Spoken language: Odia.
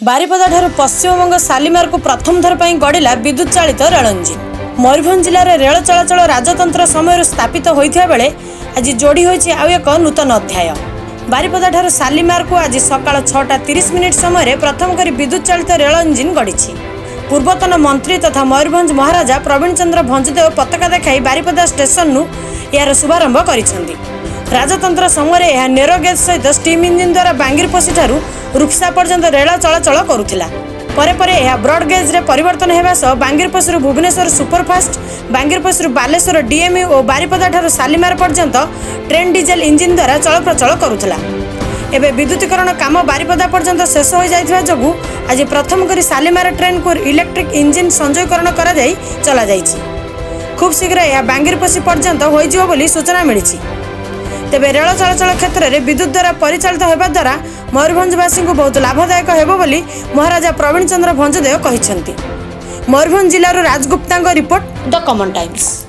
ବାରିପଦାଠାରୁ ପଶ୍ଚିମବଙ୍ଗ ଶାଲିମାରକୁ ପ୍ରଥମ ଥର ପାଇଁ ଗଡ଼ିଲା ବିଦ୍ୟୁତ୍ ଚାଳିତ ରେଳ ଇଞ୍ଜିନ୍। ମୟୂରଭଞ୍ଜ ଜିଲ୍ଲାରେ ରେଳ ଚଳାଚଳ ରାଜତନ୍ତ୍ର ସମୟରୁ ସ୍ଥାପିତ ହୋଇଥିବା ବେଳେ ଆଜି ଯୋଡ଼ି ହୋଇଛି ଆଉ ଏକ ନୂତନ ଅଧ୍ୟାୟ। ବାରିପଦାଠାରୁ ଶାଲିମାରକୁ ଆଜି ସକାଳ 6ଟା 30 ମିନିଟ୍ ସମୟରେ ପ୍ରଥମ କରି ବିଦ୍ୟୁତ୍ ଚାଳିତ ରେଳ ଇଞ୍ଜିନ୍ ଗଡ଼ିଛି। ପୂର୍ବତନ ମନ୍ତ୍ରୀ ତଥା ମୟୂରଭଞ୍ଜ ମହାରାଜା ପ୍ରବୀଣ ଚନ୍ଦ୍ର ଭଞ୍ଜଦେଓ ପତାକା ଦେଖାଇ ବାରିପଦା ଷ୍ଟେସନରୁ ଏହାର ଶୁଭାରମ୍ଭ କରିଛନ୍ତି। ରାଜତନ୍ତ୍ର ସମୟରେ ଏହା ନେରୋ ଗେଜ୍ ସହିତ ଷ୍ଟିମ୍ ଇଞ୍ଜିନ୍ ଦ୍ୱାରା ବାଙ୍ଗିରପୋଷିଠାରୁ ରୂପସା ପର୍ଯ୍ୟନ୍ତ ରେଳ ଚଳାଚଳ କରୁଥିଲା। ପରେ ପରେ ଏହା ବ୍ରଡ୍ ଗେଜ୍ରେ ପରିବର୍ତ୍ତନ ହେବା ସହ ବାଙ୍ଗିରପୋଷିରୁ ଭୁବନେଶ୍ୱର ସୁପରଫାଷ୍ଟ, ବାଙ୍ଗିରପୋଷିରୁ ବାଲେଶ୍ୱର ଡିଏମ୍ୟୁ ଓ ବାରିପଦାଠାରୁ ଶାଲିମାର ପର୍ଯ୍ୟନ୍ତ ଟ୍ରେନ୍ ଡିଜେଲ ଇଞ୍ଜିନ୍ ଦ୍ୱାରା ଚଳପ୍ରଚଳ କରୁଥିଲା। ଏବେ ବିଦ୍ୟୁତୀକରଣ କାମ ବାରିପଦା ପର୍ଯ୍ୟନ୍ତ ଶେଷ ହୋଇଯାଇଥିବା ଯୋଗୁଁ ଆଜି ପ୍ରଥମ କରି ଶାଲିମାର ଟ୍ରେନ୍କୁ ଇଲେକ୍ଟ୍ରିକ୍ ଇଞ୍ଜିନ୍ ସଂଯୋଗୀକରଣ କରାଯାଇ ଚଲାଯାଇଛି। ଖୁବ୍ ଶୀଘ୍ର ଏହା ବାଙ୍ଗିରପୋଷି ପର୍ଯ୍ୟନ୍ତ ହୋଇଯିବ ବୋଲି ସୂଚନା ମିଳିଛି। ତେବେ ରେଳ ଚଳାଚଳ କ୍ଷେତ୍ରରେ ବିଦ୍ୟୁତ୍ ଦ୍ୱାରା ପରିଚାଳିତ ହେବା ଦ୍ୱାରା ମୟୂରଭଞ୍ଜବାସୀଙ୍କୁ ବହୁତ ଲାଭଦାୟକ ହେବ ବୋଲି ମହାରାଜା ପ୍ରବୀଣ ଚନ୍ଦ୍ର ଭଞ୍ଜଦେଓ କହିଛନ୍ତି। ମୟୂରଭଞ୍ଜ ଜିଲ୍ଲାରୁ ରାଜଗୁପ୍ତାଙ୍କ ରିପୋର୍ଟ, ଦ କମନ୍ ଟାଇମ୍ସ।